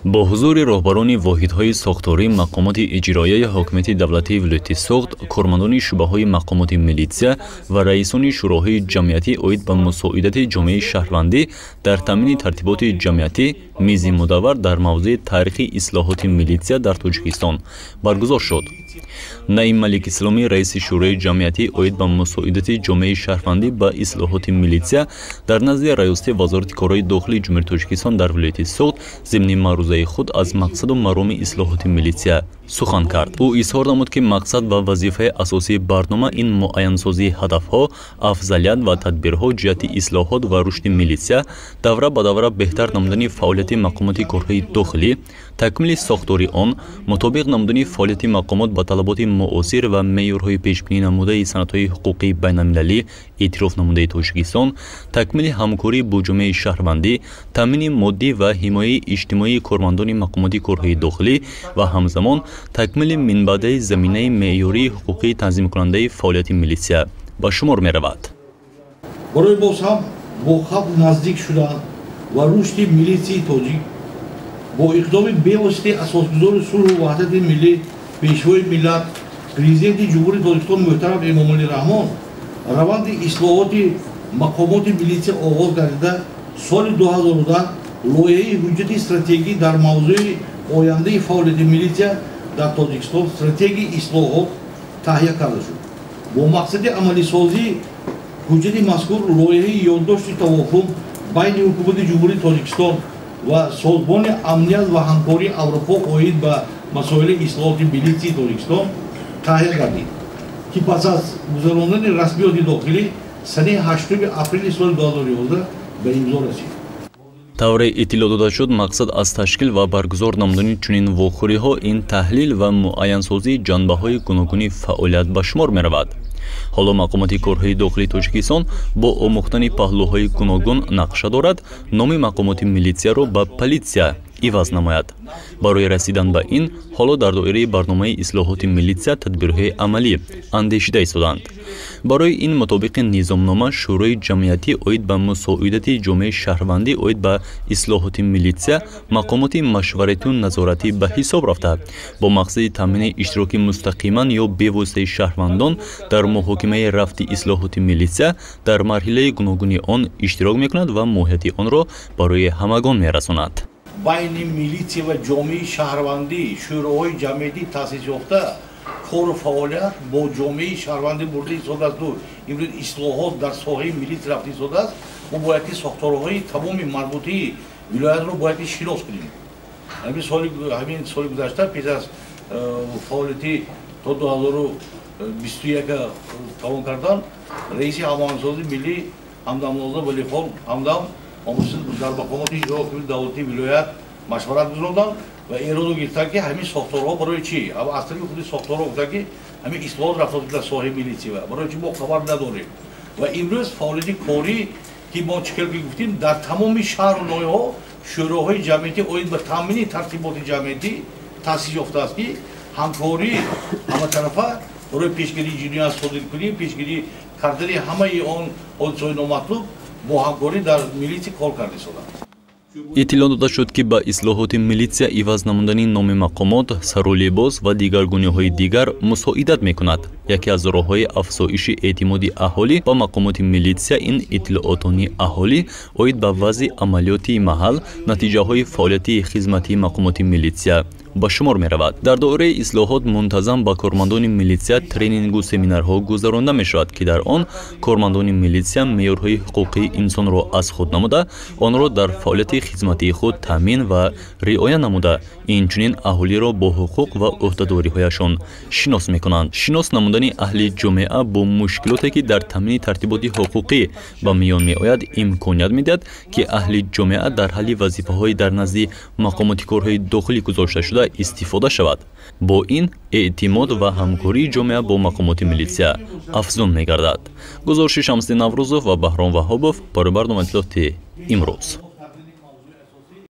Бо ҳузури роҳбарони воҳидҳои сохтории мақомоти иҷроияи ҳокимияти давлатии вилояти Суғд, кормандони шӯъбаҳои мақомоти милитсия ва раисони шӯроҳои ҷамъиятӣ оид ба мусоидати ҷомеаи шаҳрвандӣ дар таъмини тартиботи ҷамъиятӣ мизи мудаввар дар мавзӯи таърихи ислоҳоти милитсия дар Тоҷикистон баргузор шуд. Наим Маликисломӣ, раиси шӯрои ҷамъиятӣ оид ба мусоидати ҷомеаи шаҳрвандӣ ба ислоҳоти милитсия дар назди раёсати Вазорати корҳои дохилии Ҷумҳурии Тоҷикистон дар вилояти Суғд, зимни маърузаи худ аз мақсаду мароми ислоҳоти милитсия сухан кард. Ӯ изҳор намуд, ки мақсад ва вазифаи асосии барнома ин муайянсозии ҳадафҳо, афзалият ва тадбирҳо ҷиҳати ислоҳот ва рушди милитсия, давра ба давра беҳтар намудани фаъолияти мақомоти корҳои дохилӣ, такмили сохтори он, мутобиқ намудани фаъолияти мақомот ба талаботи муосир ва меъёрҳои пешбинӣ намудаи санадҳои ҳуқуқии байналмилалӣ эътироф намудаи Тоҷикистон, такмили ҳамкорӣ бо ҷомеаи шаҳрвандӣ, таъмини моддӣ ва ҳимояи иҷтимоии кормандони мақомоти корҳои дохилӣ ва ҳамзамон такмили минбаъдаи заминаи меъёрии ҳуқуқии танзимкунандаи фаъолияти милитсия ба шумор меравад. Барои боз ҳам бо халқ наздик шудан ва рушди милитсияи тоҷик бо иқдоми бевоситаи асосгузори сулҳу ваҳдати миллӣ, пешвои миллат, Президенти Ҷумҳурии Тоҷикистон муҳтарам Эмомалӣ Раҳмон раванди ислоҳоти мақомоти милитсия оғоз гардида, соли 2010 лоиҳаи ҳуҷҷати стратегӣ дар мавзӯи ояндаи фаъолияти милитсия дар Тоҷикистон, стратегияи ислоҳот таҳия карда шуд. Бо мақсади амалисозии ҳуҷҷати мазкур лоиҳаи ёддошти тавофуқ байни Ҳукумати Ҷумҳурии Тоҷикистон ва Созмони амният ва ҳамкории Аврупо оид ба масоили ислоҳоти милитсияи Тоҷикистон таҳия гардид, ки пас аз гузарондани расмиёти дохилӣ санаи 8 апрели соли 2011 ба имзо расид. Тавре иттилоъ дода шуд, мақсад аз ташкил ва баргузор намудани чунин вохӯриҳо ин таҳлил ва муайянсозии ҷанбаҳои гуногуни фаъолият ба шумор меравад. Ҳоло мақомоти корҳои дохилии Тоҷикистон бо омӯхтани паҳлӯҳои гуногун нақша дорад номи мақомоти милитсияро ба политсия иваз намояд. Барои расидан ба ин ҳоло дар доираи барномаи ислоҳоти милитсия тадбирҳои амалӣ андешида истоданд. Барои ин мутобиқи низомнома шӯрои ҷамъиятӣ оид ба мусоидати ҷомеаи шаҳрвандӣ оид ба ислоҳоти милитсия мақомоти машваратию назоратӣ ба ҳисоб рафта, бо мақсади таъмини иштироки мустақиман ё бевоситаи шаҳрвандон дар муҳокимаи рафти ислоҳоти милитсия дар марҳилаи гуногуни он иштирок мекунад ва моҳияти онро барои ҳамагон мерасонад. Байни милитсия ва ҷомеаи шаҳрвандӣ шӯроҳои ҷамъиятӣ таъсис ёфта, кору фаъолият бо ҷомеаи шаҳрвандӣ бурда истодааст. Имрӯз ислоҳот дар соҳаи милитсия рафта истодааст. Мо бояд ки сохторҳои тамоми марбутаи вилоятро бояд ки шинос кунем. Ҳамин соли гузашта, пеш аз фаъолияти то 2021 тамом кардан, раиси ҳамоҳангсозии миллӣ Ҳамдамноза Валихон Ҳамдам дар мақомоти иҷрои ҳокимияти давлатии вилоят машварат гузаронданд ва эроду гирифтанд, ки ҳамин сохторҳо барои чӣ, аз тарафи худи сохторҳо гуфтанд, ки ҳамин ислоҳот рафта дар соҳаи милитсия барои чӣ мо хабар надорем. Ва имрӯз фаъолияти корӣ, ки мо чӣ хел ки гуфтем, дар тамоми шаҳру ноҳияҳо шӯроҳои ҷамъиятӣ оид ба таъмини тартиботи ҷамъиятӣ таъсис ёфтааст, ки ҳамкорӣ ҳаматарафа барои пешгирии ҷиноят содиркунӣ, пешгирӣ кардани ҳамаи он ҳодисаҳои номатлуб бо ҳамкорӣ дар милитсия кор карда истоданд. Иттилоъ дода шуд, ки ба ислоҳоти милитсия иваз намудани номи мақомот, сару либос ва дигаргуниҳои дигар мусоидат мекунад. Яке аз роҳҳои афзоиши эътимоди аҳолӣ ба мақомоти милитсия ин иттилоотонии аҳолӣ оид ба вазъи амалиёти маҳал, натиҷаҳои фаъолияти хизматии мақомоти милитсия ба шумор меравад. Дар доираи ислоҳот мунтазам ба кормандони милитсия тренингу семинарҳо гузаронда мешавад, ки дар он кормандони милитсия меъёрҳои ҳуқуқии инсонро аз худ намуда, онро дар фаъолияти хизматии худ таъмин ва риоя намуда, инчунин аҳолиро бо ҳуқуқ ва ӯҳдадориҳояшон шинос мекунанд. Шинос намудани аҳли ҷомеа бо мушкилоте, ки дар таъмини тартиботи ҳуқуқӣ ба миён меояд, имконият медиҳад, ки аҳли ҷомеа дар ҳалли вазифаҳои дар назди мақомоти корҳои дохилӣ гузошташуда истифода шавад. Бо ин эътимод ва ҳамкории ҷомеа бо мақомоти милитсия афзун мегардад. Гузориши Шамсиддин Наврӯзов ва Баҳром Ваҳобов барои барномаи иттилооти имрӯз.